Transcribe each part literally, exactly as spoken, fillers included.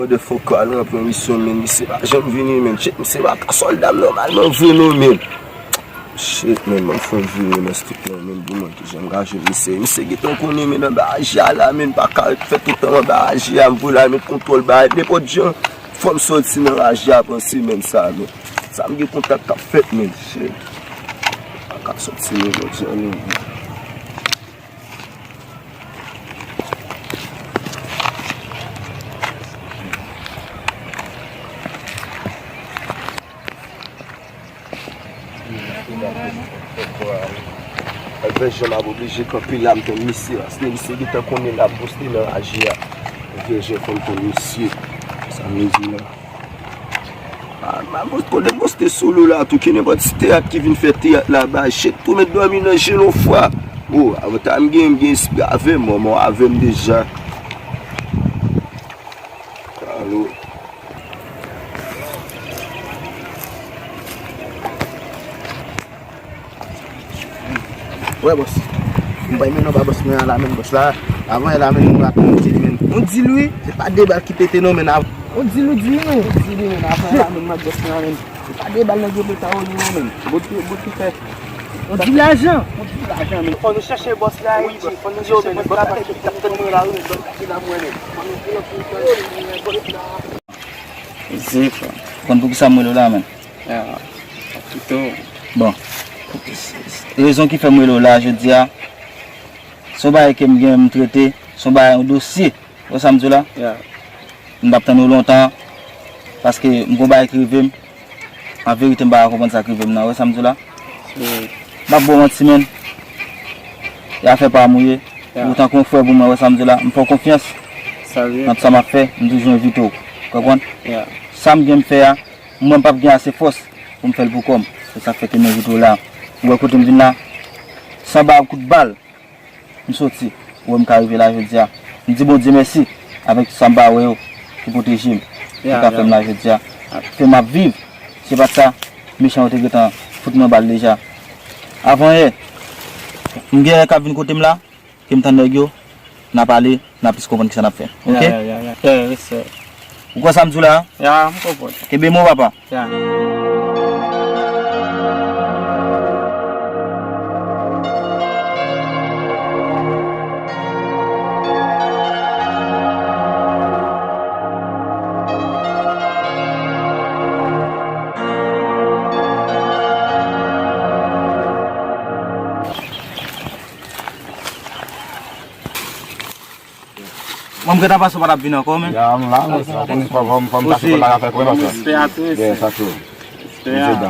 De fòk al ranpli yon misyon, men misye pa janm vini, men. Shit, misye pa ka sòlda m nòmalman vre non, men. Shit, men, ban m fè yon vire nan stik lan, men, pou mwen ki jan m ka jwenn misye. Misye gentan konnen, men, anba aji a la, men, pa ka ret fè tout tan anba aji a, m vle al met kontwòl ba nenpòt jan. Fò m sòti nan aji a panse, men, sa, men. Sa m gen kontak k ap fèt, men. Shit. Pa ka sòti nenpòt jan, men. Avèk jan m ap oblije kanpe la, m tann misye, paske misye gentan konnen l ap poste nan aji a. Avèk jan fò m tann misye. Sa m di la. Ah, ma boss, kote boss te sou lou la tou, ki nenpòt ti teyat ki vin fè teyat la, ba shit tou met dòmi nan je l yon fwa. Oh, avantaj m gen, m gen espri avè m, mò avè m deja. Alo. Wè, bòs. M bay men non ba bòs mwen an la menm, bòs la. Avan yè la menm, nou rakonte li menm. On di l wi, se pa de bal ki pete non, men av-, on di l wi, di l wi non. On di l wi, men avan yè la menm, ak bòs mwen an menm. Se pa de bal nan goblet a yo li non, menm. Bòs ki, bòs ki fè. On di lajan. On di lajan, men. Fò nou chèche bòs la, wi, bòs. Fò nou chèche bòs la, paske bòs la, wi, bòs ki la mwen menm. Fò nou di l bòs la. Zik, ou konn poukisa m rele w la, menm? Ah, pito. Bon, rezon ki fè m rele w la jodi a, se yon bagay ke m gen m trete, se yon bagay, yon dosye. Ou wè sa m di w la? Yeah. M p ap tann ou lontan, paske m gon bagay k rive m. An verite, m pa ka konprann sa k rive m nan. Ou wè sa m di w la? Mm. M ap ba w manti, menm. E afè pa m ou ye. Yeah. Ou tankou yon frè pou mwen, ou wè sa m di w la? M fè w konfyans. Nan tout sa m ap fè, m toujou envite w. Konprann? Yeah. Sa m gen m fè a, mwen m p ap gen ase fòs pou m fè l pou kò m. Se sa k fè ke m envite w la. Ou wè kote m vin la? San ba kout bal m soti, ou wè m ka rive la jodi a. M di Bondye mèsi avèk tout sa m pa wè yo ki pwoteje m, ki ka fè m la jodi a. Fè m ap viv. Se pa t sa, mechan yo te gentan fout mwen bal deja. Avan yè, m gen nèg k ap vin kote m la, ke m tann nèg yo, n a pale, n a plis konprann kisa n ap fè. Oke? Yeah, yeah, yeah, yeah. Yeah, respè. Ou kwè sa m di w la? Yeah, m konprann. Kenbe men w, papa. Yeah. Mwen, m gentan panse w pa t ap vin ankò, men. Ya, m la, men sa, konnen fò, fò, fò m pase pa la, fè konnen sa. Respè a tou, respè. Yeah, sa tou. Respè a.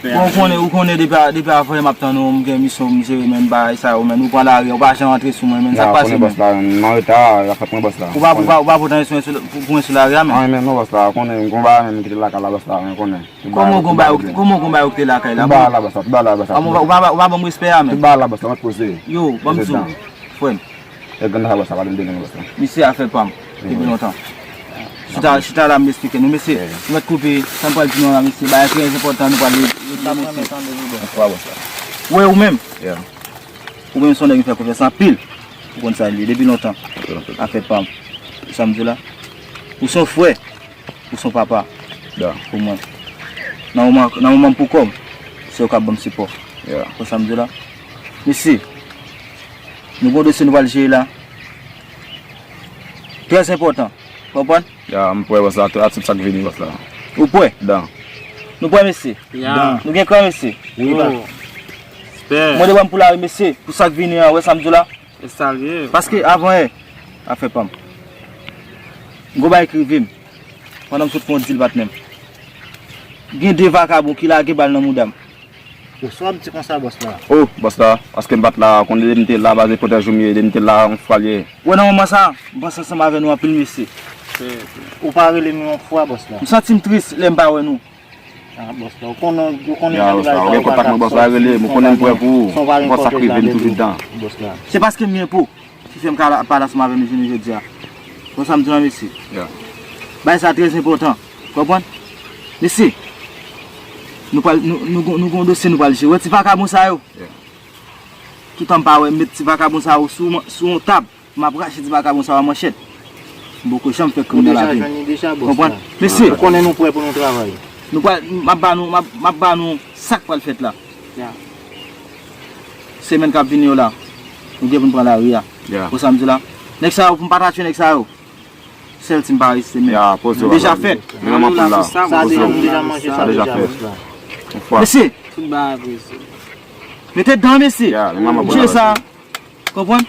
Bon, ou konnen, ou konnen depi a, depi avan yè m ap tann ou, m gen misyon, m jere, men bagay sa yo, men ou pran lari, ou pa janm antre sou mwen, men sa k pase, men. Ya, konnen bòs la, m an reta, y ap fè mwen bòs la. Ou pa, ou pa, ou pa pote anyen sou, sou, pou, pou mwen sou lari a, men. An, men non, bòs la, konnen, m gon bagay menm m kite lakay la, bòs la, men konnen. Kòman ou gon bagay, kòman ou gon bagay ou kite lakay la? Tout bagay la, bòs la, tout bagay la, bòs la. Kòman ou pa, ou pa, ou pa ban m respè a, men. Tout bagay la, bòs la, mwen poze. Yo, ban m di w, frè m. E grann sa bòs la, pa vin dele non bòs la. Misye afè pa m, depi lontan. Chita, chita la, m esplike nou, mesye. Nou mèt koupe, sa m pral di nou la, mesye, bagay trè enpòtan, nou pral regle, mesye. Bonswa, bòs la. Ou wè ou menm? Ou menm se yon nèg m fè konfyans anpil. Ou konn sa l ye, depi lontan. Afè pa m. Sa m di w la? Ou se yon frè. Ou se yon papa pou mwen. Nan moman, nan moman m pou kò m, se ou k ap ban m sipò. Ou konn sa m di w la? Mesye, nou gon dosye nou pral jere la. Trè enpòtan. Konprann? Ya, m prè, bòs la, a tout sa k vini, bòs la. Ou prè? Dan. Nou prè, mesye? Ya. Dan. Nou gen kran, mesye? Wi, papa. Mwen devan m pou lari, mesye, pou sa k vini an, ou wè sa m di w la? E sa l ye. Paske avan yè, afè pa m. M gon bagay k rive m. Pandan m sot fè yon dil, patnè m. Gen de vakabon ki lage bal nan mouda m. Yo, sa w ap di konsa, bòs la? Oh, bòs la, paske m pa t la, konnen depi m te la, baz e pwotèj ou m ye, depi m te la, yon fwa l ye. Wè nan moman sa, m panse ansanm avè nou anpil, mesye. Ou pa rele m yon fwa, bòs la. M santi m tris lè m pa wè nou. Ah, bòs la, ou konnen, ou konnen jan bagay sa yo pa ka sòti. Ya, bòs la, ou gen kontak mwen, bòs la, rele m, ou konnen m prè pou ou. Ou konn sa k rive m toujou dan. Bòs la. Se paske m gen po ki fè m ka la, pale ansanm avè nou jounen jodi a. Konn sa m di w la, mesye. Ya. Bagay sa trè enpòtan. Konprann? Mesye, nou pral, nou, nou gon, nou gon dosye nou pral jere. Wè ti vakabon sa yo? Ya. Toutan m pa wè, m met ti vakabon sa yo sou, sou yon tab. M ap rache ti vakabon sa yo a manchèt. M poko janm fè krim nan lavi m. Konprann? Mesye, ou konnen nou prè pou nou travay. Nou pral, m ap ba nou, m ap, m ap ba nou sa k pral fèt la. Semèn k ap vini yo la, nou gen pou n pran lari a. Ou sa m di la? Nèg sa yo, pou m pa tatye nèg sa yo. Sèl si m pa reziste, men. Li deja fèt. Sa deja, nou deja manje, sa deja fèt. Mesye, mete dan, mesye. Tire sa. Konprann?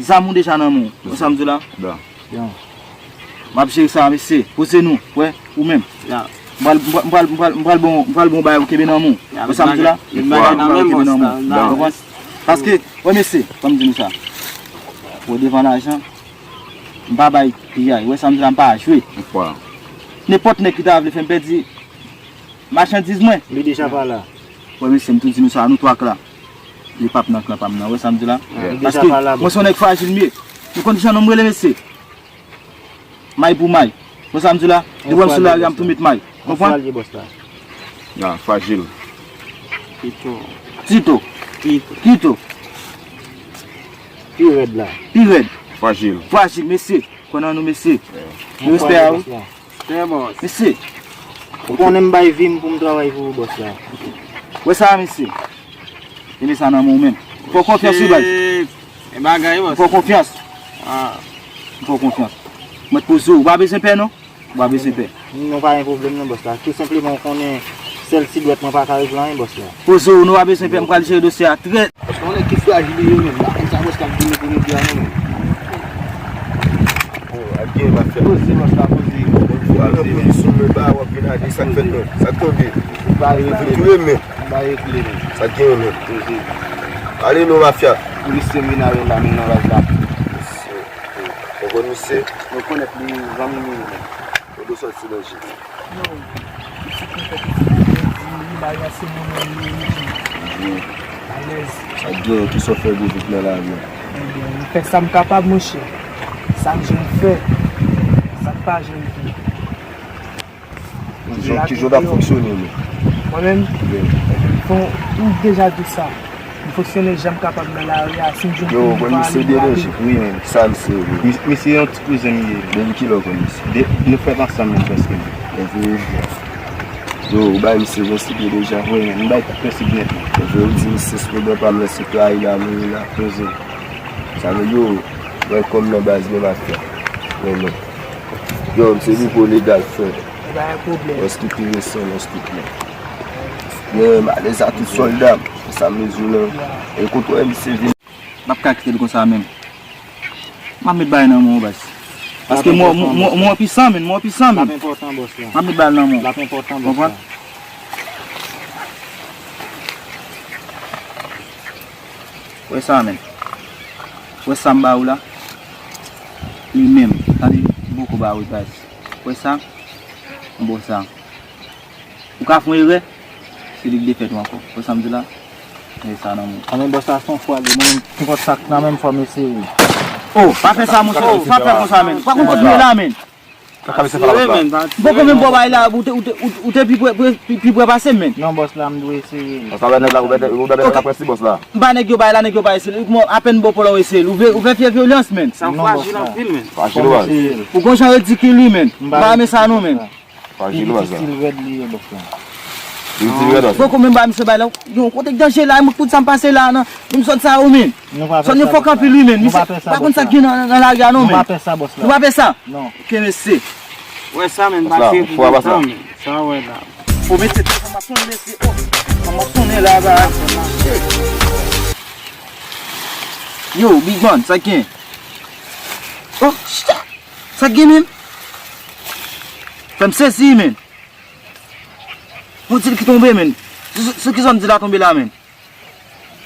Zam ou deja nan men w. Ou sa m di la? M ap jere sa, mesye. Poze nou. Wè, ou menm. M pral, m pral, m pral, m pral, m pral bon, m pral bon bagay ou kenbe nan men w. Ou sa m di la? M pral bon bagay ou kenbe nan men w. Konprann? Paske, wè, mesye, ban m di nou sa. Wè, devan lajan, m pa bay piyay. Wè sa m di la, m pa jwe. Nenpòt nèg ki ta vle fè m pèdi machandiz mwen. Li deja pa la. Wè, mesye, m tou di nou sa, nou twa k la. Li p ap nan klan pa m nan. Wè sa m di la? Paske mwen se yon nèg frajil m ye. Nou konn kijan nonm rele, mesye? May pou may. Wè sa m di la? Depi wè m sou lari a, m tou met may. Konprann? Frajil. Tito. Tito. Tito. Pi rèd la. Pi rèd. Frajil. Frajil, mesye. Kwè nan nou, mesye. Yo respè a ou. Mesye. Ou konnen m bay vi m pou m travay pou ou, bòs la. Wè sa, mesye. Kenbe sa nan men w menm. M fè w konfyans, wi, baz. E bagay, bòs. M fè w konfyans. M fè w konfyans. Mwen poze w. Ou pa bezwen pè, non? Ou pa bezwen pè. Nou pa gen pwoblèm, non, bòs la. Tou senpleman, ou konnen sèl ti dwèt mwen pa ka regle anyen, bòs la. Poze w, nou pa bezwen pè. M pral jere dosye a trè. Paske yon nèg ki frajil li ye menm. M pa konn sa bòs la ap vin pou nou di a non menm. Bon, al gen mafya. Poze bòs la, poze. Bon, fò al gen polis sou mwen ba w ap vin ale, sa k fèt non? Sa k tonbe? Ou pa regle. Ou touye men. Ou pa regle menm. Sa k gen menm? Poze. Ale non mafya. Polis se vin ale la menm nan baz la. Ou konn misye? Nou konèt li, zanmi nou ye menm. Kote w sòti nan je? Yo, pitit mwen fè pitit mwen grandi, li bay nan se moun mwen li ye, li di. Alèz. Sa k gen, kisa w fè gwo vit nan lavi a? Ebyen, m fè sa m kapab, monchè. Sa m jwenn fè, sa m pa jwenn fè. Kijan, kijan w t ap fonksyone menm? Mwen menm? Wi. Bon, m deja di sa. M fonksyone jan m kapab nan lari a, si m jwenn... Yo, bon, misye deranje, wi, men sa misye vle. Misye yon ti kouzen m ye. Depi kilè w konn misye? De, nou fèt ansanm menm prèske. Yo, ou bay misye prensip yo deja. Wi, men m bay tout prensip nèt. Yo, ou di misye se pwoblèm pa m nan se trayi la, mouri la, poze. Sa vle di, yo, wèlkòm nan baz, men mafya. Men non. Yo, misye li pou legal, frè. E pa yon pwoblèm. Lòske pi resan, lòske pi. Yo, malèz a tout sòlda. Sa mezou la. E kote w wè misye vin? M p ap ka kite l konsa menm. M ap met bagay nan men w, baz. Paske mwen, mwen, mwen, mwen pisan, men, mwen pisan, men. L ap enpòtan, bòs la. M ap met bagay nan men w. L ap enpòtan, bòs la. Konprann? Wè sa, men. Wè sa m ba ou la. Li menm. Tande, m poko ba ou, baz. Wè sa? M ba w sa. Ou ka fè yon erè, se li k defèt ou ankò. Ou konn sa m di la? Mete sa nan men w. Anben bòs la se yon fwa li, mwen menm, nenpòt sa k nan men m fò m eseye. Oh, pa fè sa, monchè. Pa fè konsa, men. Pa konn kote w ye la, men. Poko menm bò bay la, ou te, ou te, ou te, ou te pi pre, pre, pi, pi pre pase m, men. Non, bòs la, m dwe eseye. Bòs la, nèg la, ou bèt, ou bèt, ou bèt, la presi, bòs la. M ba nèg yo bay la, nèg yo pa eseye. Mwen, apèn bò pou la w eseye. Ou vle, ou vle fè vyolans, men. Sa frajil anpil, men. Frajil, frajil. Ou gon jan ridikil, wi, men. M pa renmen sa, non, men. Frajil, bòs la. Difisil rèd li ye, bòs la. Difisil rèd, bòs la. Poko menm ba misye bay la. Yo, kote k danje la, mwen tout sa m pase la, nan. Pou m sòt sa, wi, men. Sòt nou fòk anpil, wi, men. Misye pa konn sa k gen nan, nan lari a, non, men. Nou pa pè sa, bòs la. Nou pa pè sa? Non. Ok, mesye. Wè sa, men, pa tire pou tan, men. Sa wè la. O, mesye, telefòn m ap sonnen, mesye. O, telefòn m ap sonnen la, ba. Yo, Big Man, sa k gen? O, chita. Sa k gen menm? Fè m sezi, men. Yon dil ki tonbe, men. Sou, sou, sou ki zòn dil la tonbe la, men?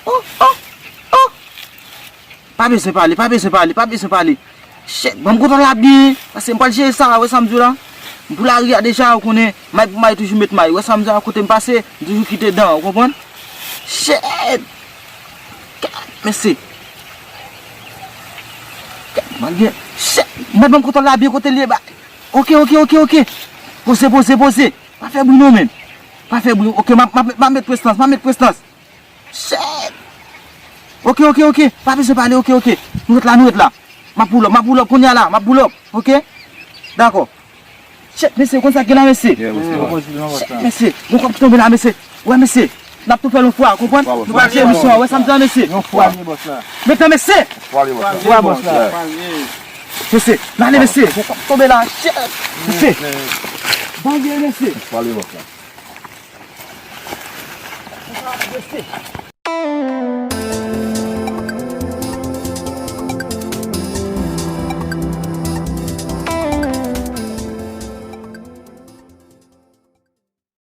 O, o, o! Pa bezwen pale, pa bezwen pale, pa bezwen pale. Shit, ban m kontwòl la byen, paske m pral jere sa, wè sa m di w la. M pou lari a deja, ou konnen, may pou may toujou met may. Wè sa m di w la, kote m pase, m toujou kite dan, ou konprann? Shit! Gad, mesye. Gad, malgre, shit! Mwen ban m kontwòl la byen kote l ye, ba. Ok, ok, ok, ok. Poze, poze, poze. Pa fè bri non, men. Pa fè bri. Ok, m ap, m ap, m ap met prestans, m ap met prestans. Shit! Ok, ok, ok. Pa bezwen pale, ok, ok. Nou ret la, nou ret la. M ap pull up, m ap pull up kounye a la, m ap pull up, oke? Dakò. Shit, mesye, konn sa k gen la, mesye? Shit, mesye, gon kòb ki tonbe la, mesye. Wè, mesye, n ap tou fè l yon fwa, konprann? Nou pral fè emisyon an, wè sa m di la, mesye. Yon fwa li, bòs la. Metan, mesye. Fwa li, bòs la. Fwa, bòs la. Mesye, n ale, mesye, gon kòb ki tonbe la, shit. Mesye. Bangè, mesye. Fwa li, bòs la. Mesye.